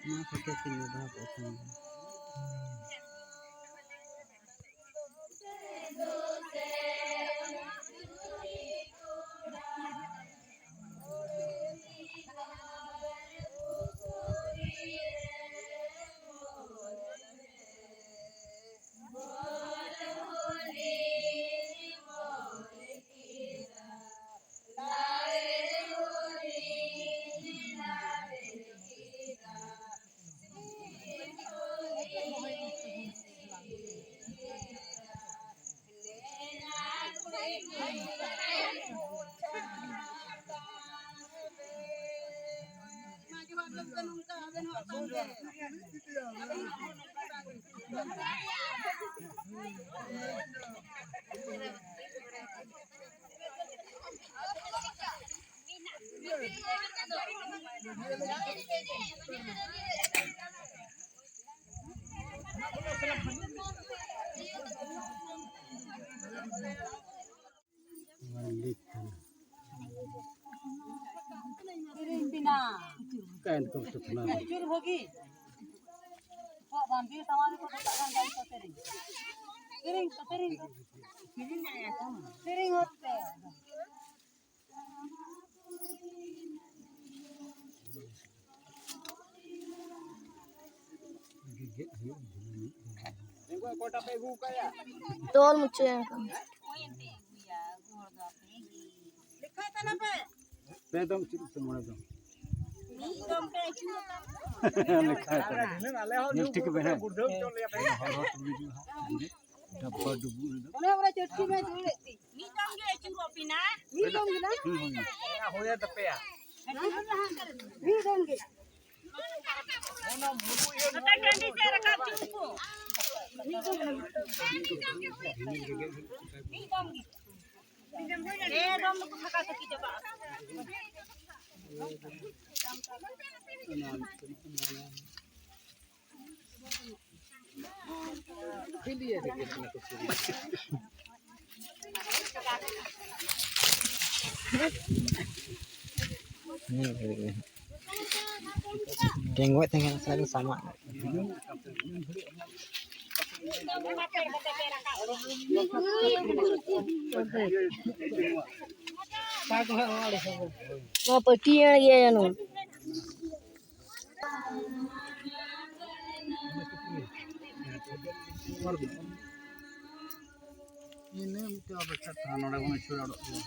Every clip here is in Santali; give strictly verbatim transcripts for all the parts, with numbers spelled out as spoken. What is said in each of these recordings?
ᱱᱚᱣᱟ ᱠᱷᱟᱹᱛᱤᱨ ᱛᱤᱧ ᱵᱟᱫᱷᱟᱣ ᱠᱚᱜ ᱠᱟᱱᱟ᱾ ᱪᱩᱨ ᱵᱷᱟᱹᱜᱤ᱾ ᱠᱚ ᱵᱟᱸᱫᱮ ᱥᱟᱶᱟᱨ ᱠᱚ ᱫᱚᱠᱟᱜ ᱠᱟᱱ ᱜᱟᱹᱰᱤ ᱠᱚ ᱥᱮᱨᱮᱧ᱾ ᱥᱮᱨᱮᱧ ᱠᱚ, ᱥᱮᱨᱮᱧ ᱠᱚ᱾ ᱥᱮᱨᱮᱧ ᱦᱚᱫ ᱯᱮ᱾ ᱛᱚᱞ ᱢᱩᱪᱟᱹᱫ ᱮᱱ ᱠᱷᱟᱱ᱾ ᱯᱮ ᱫᱚᱢ ᱪᱮᱫ ᱥᱮ ᱢᱚᱬᱮ ᱫᱚᱢ? ᱢᱤᱫ ᱫᱚᱢ ᱯᱮ ᱟᱹᱪᱩᱨ ᱟᱠᱟᱱ᱾ ᱞᱮᱠᱷᱟ ᱠᱟᱱᱟ᱾ ᱧᱮᱞ ᱴᱷᱤᱠ ᱵᱮᱱ ᱦᱮᱸ᱾ ᱦᱚᱲ ᱦᱚᱲ ᱛᱩᱞᱩᱡ ᱦᱟᱸᱜ ᱰᱟᱵᱵᱟ ᱰᱩᱵᱩ ᱨᱮᱫᱚ᱾ ᱚᱱᱮ ᱚᱱᱟ ᱪᱚᱴᱠᱤ ᱢᱮ ᱫᱩᱲᱩᱵ ᱛᱤ᱾ ᱢᱤᱫ ᱫᱚᱢ ᱜᱮ ᱟᱹᱪᱩᱨᱚᱜ ᱵᱤᱱᱟ᱾ ᱢᱤᱫ ᱫᱚᱢ ᱜᱮ ᱱᱟ? ᱦᱩᱸ, ᱦᱩᱸ᱾ ᱢᱤᱫ ᱫᱚᱢ ᱜᱮ᱾ ᱱᱚᱛᱮ ᱴᱟᱺᱰᱤ ᱥᱮᱫ ᱨᱟᱠᱟᱵ ᱪᱩᱨ ᱠᱚ᱾ ᱢᱤᱫ ᱫᱚᱢ ᱜᱮ᱾ ᱢᱤᱫ ᱫᱚᱢ ᱜᱮ᱾ ᱯᱮ ᱫᱚᱢ ᱫᱚᱠᱚ ᱯᱷᱟᱸᱠᱟ ᱛᱟᱹᱠᱤ ᱪᱟᱵᱟᱜᱼᱟ᱾ ᱴᱮᱸᱜᱚᱡ ᱛᱟᱦᱮᱸ ᱠᱟᱱᱟ ᱥᱮ ᱟᱫᱚ ᱥᱟᱢᱟᱜ᱾ ᱱᱚᱣᱟ ᱯᱟᱹᱴᱤᱭᱟᱹ ᱜᱮᱭᱟ ᱡᱟᱹᱱᱩᱢ᱾ ᱤᱱᱟᱹ ᱢᱤᱫᱴᱮᱱ ᱚᱯᱮᱠᱠᱷᱟ ᱛᱟᱦᱮᱸ, ᱱᱚᱰᱮ ᱵᱚᱱ ᱟᱹᱪᱩᱨ ᱟᱲᱚᱜ ᱜᱮᱭᱟ᱾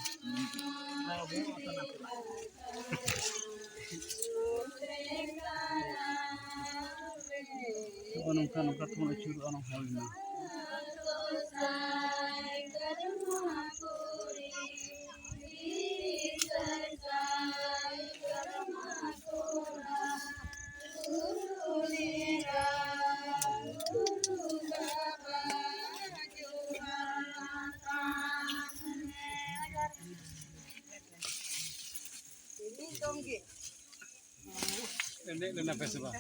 ᱱᱚᱜᱼᱚ ᱱᱚᱝᱠᱟ, ᱱᱚᱝᱠᱟ ᱛᱮᱵᱚᱱ ᱟᱹᱪᱩᱨᱚᱜᱼᱟ, ᱱᱚᱝᱠᱟ ᱦᱩᱭᱱᱟ᱾ ᱮᱱᱮᱡ ᱞᱮᱱᱟ ᱯᱮ ᱥᱮ ᱵᱟᱝ?